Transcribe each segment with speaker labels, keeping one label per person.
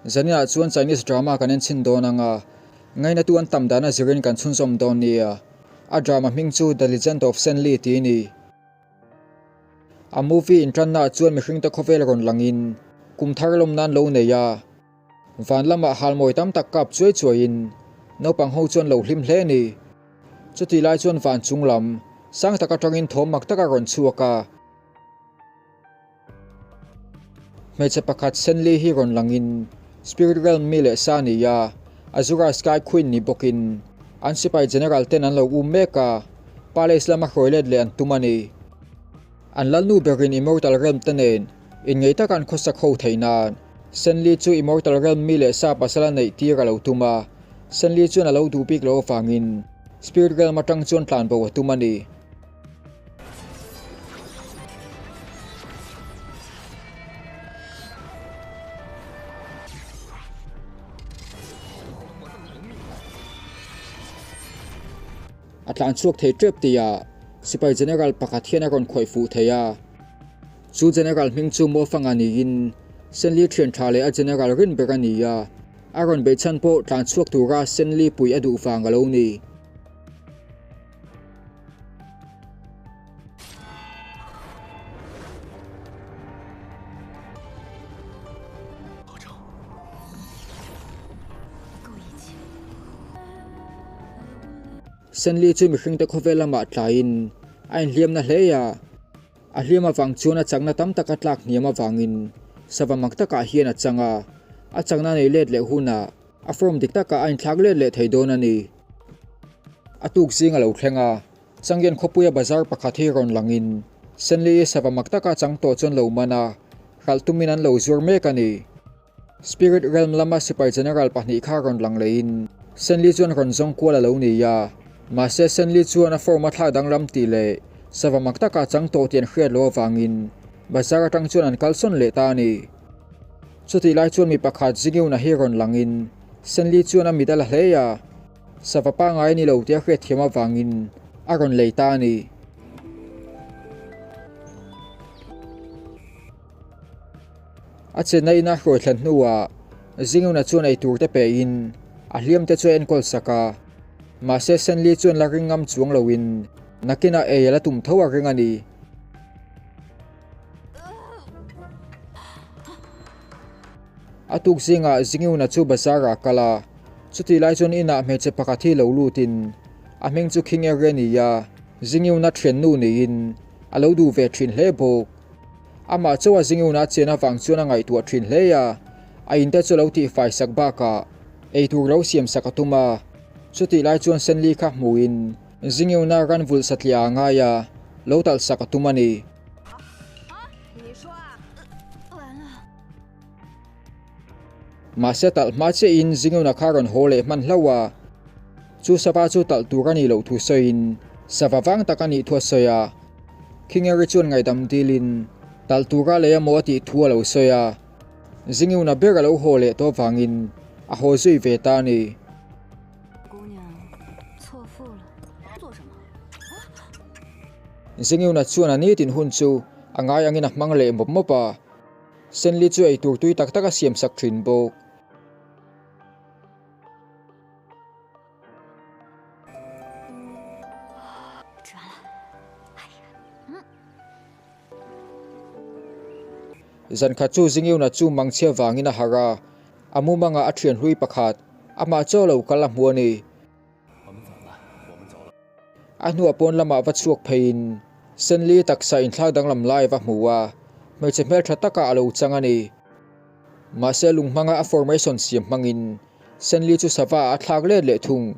Speaker 1: Zaninah chuan Chinese drama kan en chhin dawn ang a, ngainatu an tam dana zirin kan chhunzawm dawn nia. A drama hming chu The Legend of Senli tih a ni. A movie intannaah chuan mihringte khawvel rawn langin kum thar lawm nan lo nei a, van lamah halmawi tam tak kap chuai chuaiin naupang ho chuan lo hlim hle a ni. Chutih lai chuan van chung lam sang tak atangin thawm mak taka rawn chhuak a. Hmeichhe pakhat Senli hi rawn langin Spirit Realm mi leh sa ni a, Azura Sky Queen ni bawkin an sipai General ten an lo um mek a, Palace lama hruai let leh an tum a ni. An lalnu berin Immortal Realm te nen inngeih taka an khawsak ho theih nan Senli chu Immortal Realm mi leh sa pasal a neih tir a lo tum a, Senli chuan a lo duh bik loh avangin Spirit Realm atang chuan tlanbo a tum a ni. A tlan chhuak thei tep tihah Sipai General pakhat hian a rawn khawih fuh thei a. Chu General hming chu Mofanga niin Senli thian tha leh a General rin ber a ni a. A rawn beih chhan pawh tlan chhuak tura Senli pui a duh vang a lo ni. Senli chu mihringte khawvel lamah tlaiin a inhliamna hle a, a hliam avang chuan a chakna tam taka tlak hniam avangin sava mak takah hian a chang a, a chakna nei let leh hunah a form dik takah a inthlak let leh thei dawn a ni. A tuk zing a lo thleng a, Changian khawpuia bazar pakhat hi rawn langin Senli-i sava mak taka chang tawh chuan lo man a, hralh tumin an lo zuar mek a ni. Spirit Realm lama sipai general pahnih kha rawn lang leiin Senli chuan rawn zawng kual a lo ni a, mahse Senli chuan a form a thlak danglam tih leh sava mak taka chang tawh tih an hriat loh avangin bazar atang chuan an kalsawn leh ta a ni. Chutih lai chuan mi pakhat Zingiuna hi rawn langin Senli chuan a mit a la hle a. Sava pangai a ni lo tih a hriatthiam avangin a rawn lei ta a ni. A chenna ina hruai thlen hnuah Zinguna chuan ei tur te pehin a hliam te chu a enkawl sak a. Mahse Senli chuan la ring ngam chuang loin nakinah ei a la tum tho a ring a ni. A tuk zingah Zingiuna chu bazar ah a kal a, chutih lai chuan inah hmeichhe pakhat hi lo lutin a hming chu Khingeri a ni a, Zingiuna thiannu niin a lo duh ve thin hle bawk. Amah chauha Zingiuna a chen avang chuan a ngaihtuah thin hle a, a inte chu a lo tihfai sak bakah eitur lo siam sak a tum a, chutih lai chuan Senli kha hmuhin Zingiuna ran vulh satliah a ngai a, lo talh sak a tum a ni. Mahse talh hma chiahin Zingiuna kha rawn haw leh hman hlauh a, chu sava chu talh tur a nih loh thu sawiin sava vang tak a nih thu a sawi a. Khingeri chuan ngaihdam dilin talh tura lei amaw a tih thu a lo sawi a, Zingiuna ber a lo haw leh tawh avangin a haw zui ve ta a ni. Zingiuna chuan a nitin hun chu a ngai angin a hmang leh mawp mawp a. Senli chu eitur tui tak tak a siam sak thin bawk. Zan khat chu Zingiuna chu mangchhia vangin a harh a, a mumangah a thian hlui pakhat amah chaw lo kal a hmu a ni. A hnuah pawn lamah va chhuak pheiin Senli taksa inthlak danglam lai va hmu a, hmeichhe hmeltha takah a lo chang a ni. Mahse lung hmanga a formation siam hmangin Senli chu sava ah a thlak let leh thung.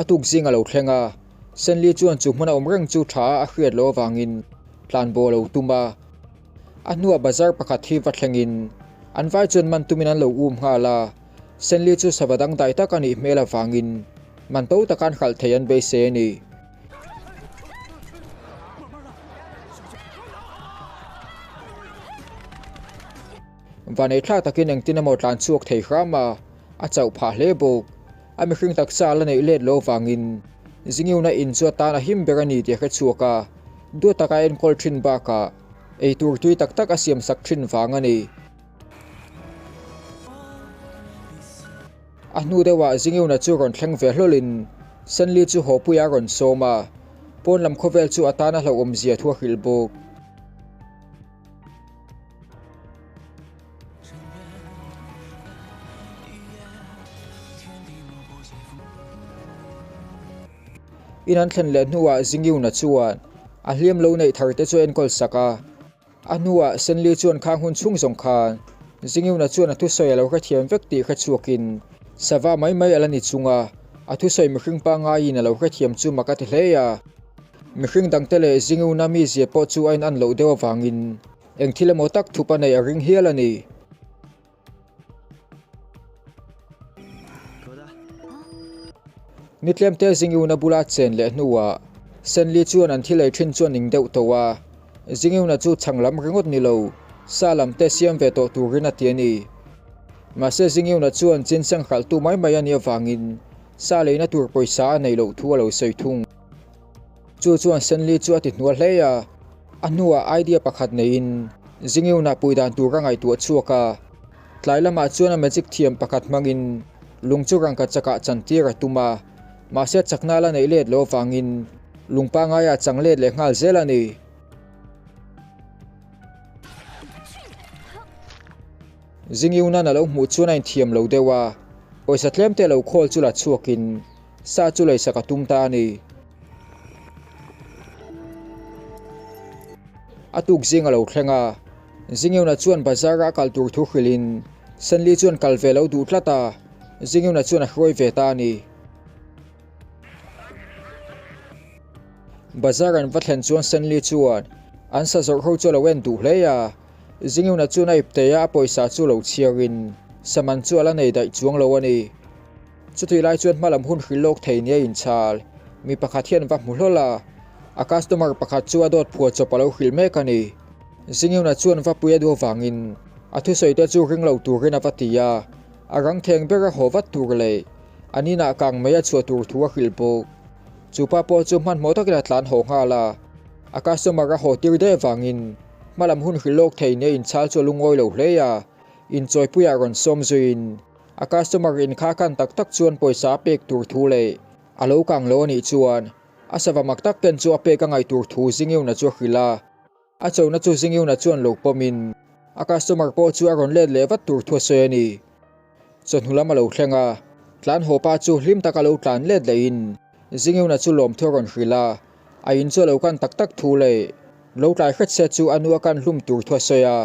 Speaker 1: A tuk zing a lo thleng a, Senli chuan chu hmun a awm reng chu tha a hriat loh avangin tlanbo a lo tum a. A hnuah bazar pakhat hi va thlengin an vai chuan man tumin an lo um nghal a, Senli chu sava dangdai tak a nih hmel avangin man to taka an hralh thei an beisei a ni. Vanei thlak takin engtin emaw tlan chhuak thei hram a, a chauh phah hle bawk. A mihring taksa a la neih let loh avangin Zingiuna in chu a tan a him ber a ni tih a hre chhuak a. Duat taka a enkawl thin bakah eitur tui tak tak a siamsak thin vang a ni. A hnu deuhah Zingiuna chu rawn thleng ve hlawlin Senli chu hawpuiah a rawn sawm a, pawn lam khawvel chu a tana hlauhawmzia thu a hrilh bawk. In an thlen leh hnuah Zingiuna chuan a hliam lo neih thar te chu a enkawl sak a. A hnuah Senli chuan khang hun chhung zawng khan Zingiuna chuan a thusawi a lo hrethiam vek tih hrechhuakin sava mai mai a la ni chung a, a thusawi mihring pangaiin a lo hrethiam chu mak a ti hle a. Mihring dangte leh Zingiuna mizia pawh chu a inan loh deuh avangin eng thil emaw tak thup a neih a ring hial a ni. Ni tlemte Zingiuna bula chen leh hnuah Senli chuan an thil ei thin chu a ning deuh tawh a, Zingiuna chu chhang lam ringawt ni lo, sa lam te siam ve tawh turin a ti a ni. Mahse Zingiuna chuan chinseng hralhtu mai mai a nih avangin sa leina tur pawisa a neih loh thu a lo sawi thung. Chu chuan Senli chu a ti hnual hle a, a hnuah idea pakhat neiin Zingiuna pui dan tur a ngaihtuah chhuak a. Tlai lamah chuan a magic thiam pakhat hmangin lung chu rangka chakah chantir a tum a, mahse chakna la neih let loh avangin lung pangaia chang let leh nghal zel a ni. Zingiunan a lo hmuh chuan a inthiam lo deuh a, pawisa tlemte lo khawl chu la chhuakin Sa chu leisak a tum ta a ni. A tuk zing a lo thleng a, Zingiuna chuan bazar a kal tur thu hrilhin Senli chuan kal ve lo duh tlat a, Zingiuna chuan a hruai ve ta a ni. Bazar an va thlen chuan Senli chuan an sa zawrh ho chu a lo en duh hle a, Zingiuna chuan a iptei a, a pawisa chu lo chhiarin saman chu a la nei daih chuang lo a ni. Chutih lai chuan hmalam hun hrilh lawk thei nia inchhal mi pakhat hian va hmu hlawl a, a customer pakhat chu a dawt phuah chawp a lo hrilh mek a ni. Zingiuna chuan va pui a duh avangin a thusawi te chu ring lo turin a va ti a, a rang theng ber a haw vat tur leh an inah kang mai a chhuah tur thu a hrilh bawk. Chu pa pawh chu hmanhmawh takin a tlan haw nghal a, a customer a haw tir daih avangin hmalam hun hrilh lawk thei nia inchhal chu a lungawi lo hle a, inchawipuiah rawn sawm zuiin A customer in kha kan tak tak chuan pawisa a pek tur thu leh a lo kang lo a nih chuan a sava mak tak ken chu a pek a ngaih tur thu Zingiuna chu a hrilh a. A chona chu Zingiuna chuan lo pawmin a customer pawh chu a rawn let leh vat tur thu a sawi a ni. Chawhnu lam a lo thleng a, tlan haw pa chu hlim taka lo tlan let lehin Zingiuna chu lawmthu a rawn hrilh a, a in chu a lo kan tak tak thu leh lo tlai hret se chu a nu a kan hlum tur thu a sawi a.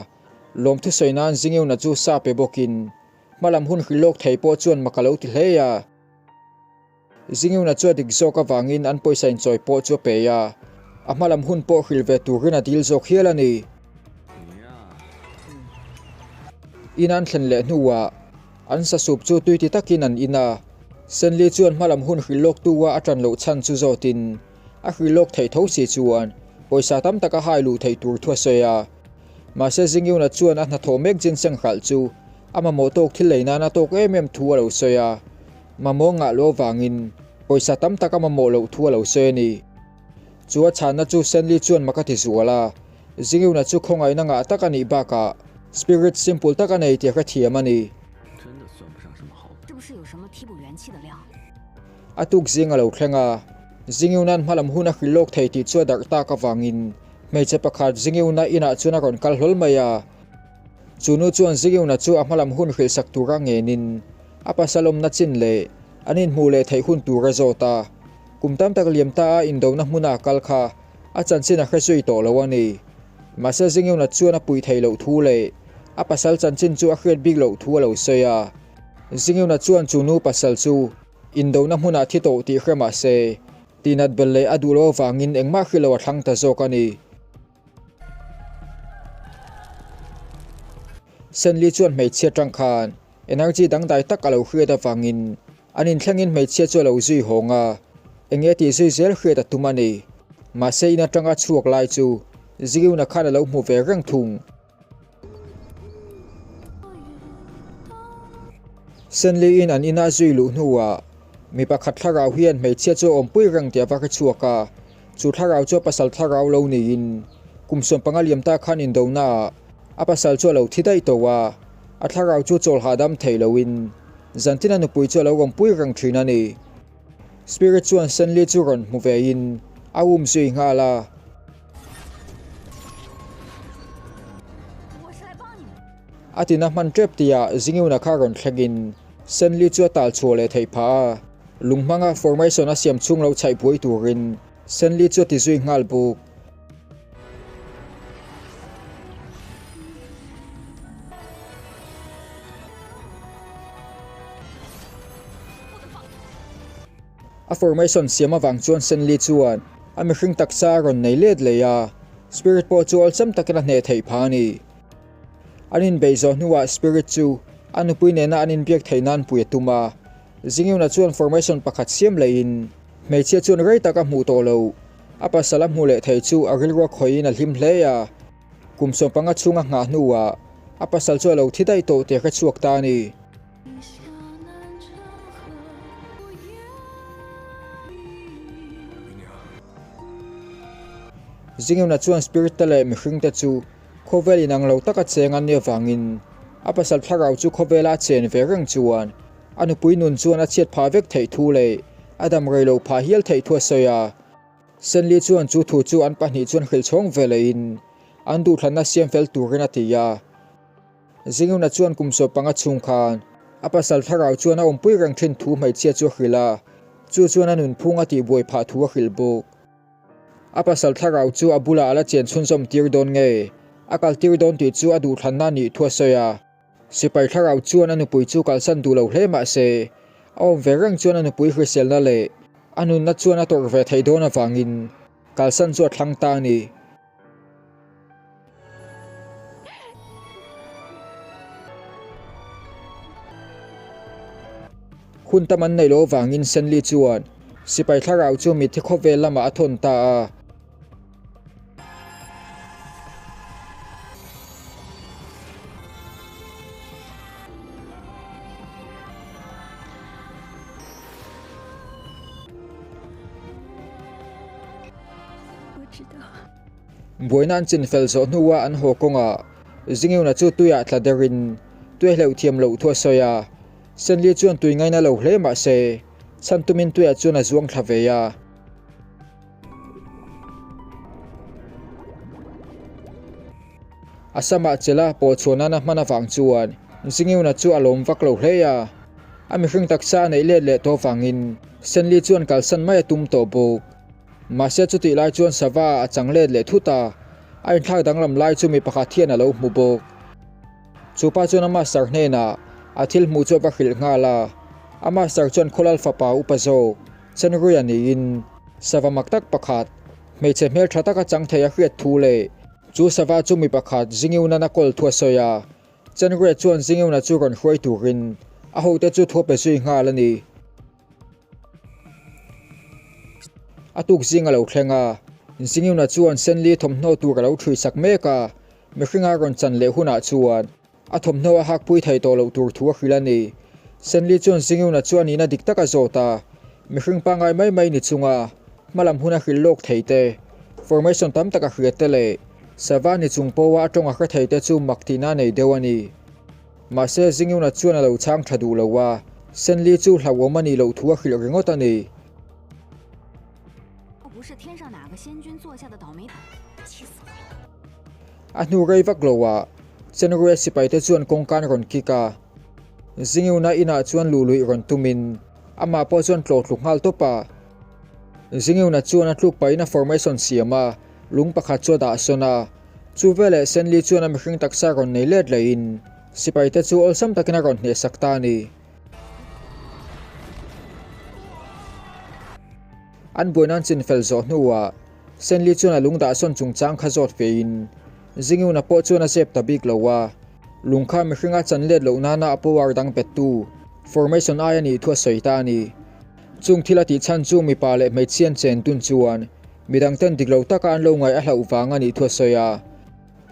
Speaker 1: Lawmthu sawi nan Zingiuna chu sa pe bawkin Hmalam hun hrilh lawk thei pawh chuan mak a lo ti hle a. Zingiuna chu a dik zawk avangin an pawisa inchawi pawh chu a pe a, a hmalam hun pawh hrilh ve turin a dil zawk hial a ni. In an thlen leh hnuah an sasup chu tui ti takin an in a, Senli chuan hmalam hun hrilh lawk tu a a tan loh chhan chu zawtin a hrilh lawk theih tho si chuan pawisa tam tak a hai luh theih tur thu a sawi a. Mahse Zingiuna chuan a hnathawh mek ginseng hralh chu a mamawh tawk thil lei nana tawk em em thu a lo sawi a, mamawh ngah loh avangin pawisa tam tak a mamawh loh thu a lo sawi a ni. Chu a chhanna chu Senli chuan mak a ti zual a, Zingiuna chu khawngaihna ngah tak a nih bakah spirit simple tak a nei tih a hrethiam a ni. A tuk zing a lo thleng a, Zingiuna'n hmalam hun a hrilh lawk thei tih chu a darh tak avangin Hmeichhe pakhat Zingiuna inah chuan a rawn kal hlawl mai a. Chu nu chuan Zingiuna chu a hmalam hun hrilhsak tura ngenin a pasal awmna chin leh an inhmuh leh theih hun tur a zawt a. Kum tam tak liam ta a indona hmuna a kal kha a chanchin a hre zui tawh lo a ni. Mahse Zingiuna chuan a puih theih loh thu leh a pasal chanchin chu a hriat bik loh thu a lo sawi a. Zingiuna chuan chu nu pasal chu indona hmunah thi tawh tih hre mah se Tihnat bel leh a duh lo avangin engmah hrilh lo a thlang ta zawk a ni. Senli chuan hmeichhia tang khan energy dangdai tak a lo hriat avangin an inthlengin hmeichhia chu a lo zui hawng a, eng nge tih zui zel hriat a tum a ni. Mahse in atanga chhuak lai chu Ziuna khan a lo hmu ve reng thung. Senli-in an ina zui luh hnuah mi pakhat thlarau hian hmeichhia chu a awmpui reng tih a va hre chhuak a. Chu thlarau chu a pasal thlarau lo niin kum 15 liam ta khan indonaah a pasal chu a lo thi daih tawh a, a thlarau chu chawl hahdam thei loin zantin a nupui chu a lo rawnpui reng thin a ni. Spirit chuan Senli chu rawn hmu vein a um zui nghal a. A tina hman tep tihah Zingiuna kha rawn thlengin Senli chu a tal chhuah leh theih phah a, lung hmanga formation a siam chhung lo chhaih buai turin Senli chu a ti zui nghal bawk. A formation siam avang chuan Senli chuan a mihring taksa a rawn nei let leh a, Spirit pawh chu awlsam takin a hneh theih phah a ni. An inbeih zawh hnuah Spirit chu a nupui nena an inbiak theih nan pui a tum a, Zingiuna chuan formation pakhat siam lehin hmeichhia chuan rei tak a hmuh tawh lo. A pasal a hmuh leh thei chu a rilrua khawihin a hlim hle a, kum 15 chhunga nghah hnuah a pasal chu a lo thi daih tawh tih a hre chhuak ta a ni. Zingiuna chuan Spirit te leh mihring te chu Khawvel inang lo taka cheng an nih avangin a pasal thlarau chu khawvela a chen ve reng chuan a nupui nun chuan a chhiat phah vek theih thu leh a dam rei lo phah hial theih thu a sawi a. Senli chuan chu thu chu an pahnih chuan hrilh chhawng ve lehin an duhthlanna siam fel turin a ti a. Zinguna chuan kum 15 chhung khan a pasal thlarau chuan a awmpui reng thin thu hmeichhia chu a hrilh a, chu chuan a nunphung a tihbuai phah thu a hrilh bawk. A pasal thlarau chu a bulah a la chen chhunzawm tir dawn nge? A kal tir dawn tih chu a duhthlanna nih thu a sawi a. Sipai thlarau chuan a nupui chu kalsan duh lo hle mah se, a awm ve reng chuan a nupui hriselna leh a nunna chuan a tawrh ve theih dawn avangin kalsan chu a thlang ta a ni. Hun tam an neih loh avangin Senli chuan sipai thlarau chu mitthi khawvel lamah a thawn ta a. Buaina an chinfel zawh hnuah an haw kawngah Zingiuna chu tuiah tla derin tui a hleuh thiam loh thu a sawi a. Senli chuan tui ngaina lo hle mah se, chhan tumin tuiah chuan a zuang thla ve a. A samah chela pawh chhuah nana hman avang chuan Zingiuna chu a lawm vak lo hle a. A mihring taksa a neih let leh tawh avangin Senli chuan kalsan mai a tum tawh bawk. Mahse chutih lai chuan sava a chang let leh thut a, a inthlak danglam lai chu mi pakhat hian a lo hmu bawk. Chu pa chuan a master hnenah a thil hmuh chu a va hrilh nghal a, a master chuan khawlal fapa upa zawk Chenruia niin sava mak tak pakhat, hmeichhe hmeltha taka chang thei a hriat thu leh chu sava chu mi pakhat Zingiunan a kawl thu a sawi a, Chenruia chuan Zingiuna chu rawn hruai turin a hote chu thu a pe zui nghal a ni. A tuk zing a lo thleng a, Zingiuna chuan Senli thawmhnaw tur a lo ṭhui sak mek a, mihringa rawn chan leh hunah chuan a thawmhnaw a hakpui thei tawh loh tur thu a hrilh a ni. Senli chuan Zingiuna chu a nihna dik tak a zawt a, mihring pangngai mai mai ni chunga hmalam hun a hrilh lawk thei te, formation tam tak a hriat te leh sava ni chung pawha a tawng a hre thei te chu mak tihna a nei deuh a ni. Mahse, Zingiuna chuan a lo chhang tha duh lo a, Senli chu hlauhawm a nih loh thu a hrilh ringawt a ni. A hnu rei vak lo ah, Chenrue sipaite chuan kawngka an rawn kik a. Zingiuna inah chuan luh luih rawn tumin amah pawh chuan tlawh tluk nghal tawp a. Zingiuna chuan a tluk pahin a formation siam a, lung pakhat chu a dah sawn a. Chu veleh Senli chuan a mihring taksa rawn nei let lehin sipaite chu awlsam takin a rawn hnehsak ta a ni. An buaina an chinfel zawh hnuah Senli chuan a lung dahsawn chungchang kha zawt fein Zingiuna pawh chuan a zep ta bik lo a, lung kha mihringa chan let loh nana a power dang pettu formation ai a nih thu a sawi ta a ni. Chung thil a tih chhan chu mipa leh hmeichhia an chen dun chuan midang ten dik lo taka an lo ngaih a hlauh vang a nih thu a sawi a.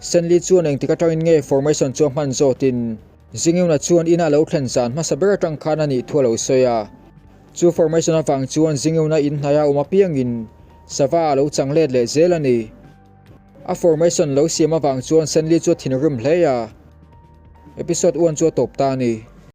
Speaker 1: Stanley chuan engtik atangin nge formation chu a hman zawtin Zingiuna chuan ina lo thlen zan hmasa ber atang khan a nih thu a lo sawi a. Chu formation avang chuan Zingiuna in hnaia awm apiangin Sava a lo chang let leh zel a ni. A formation lo siam avang chuan Senli chu a thinrim hle a. Episode one chu a tawp ta a ni.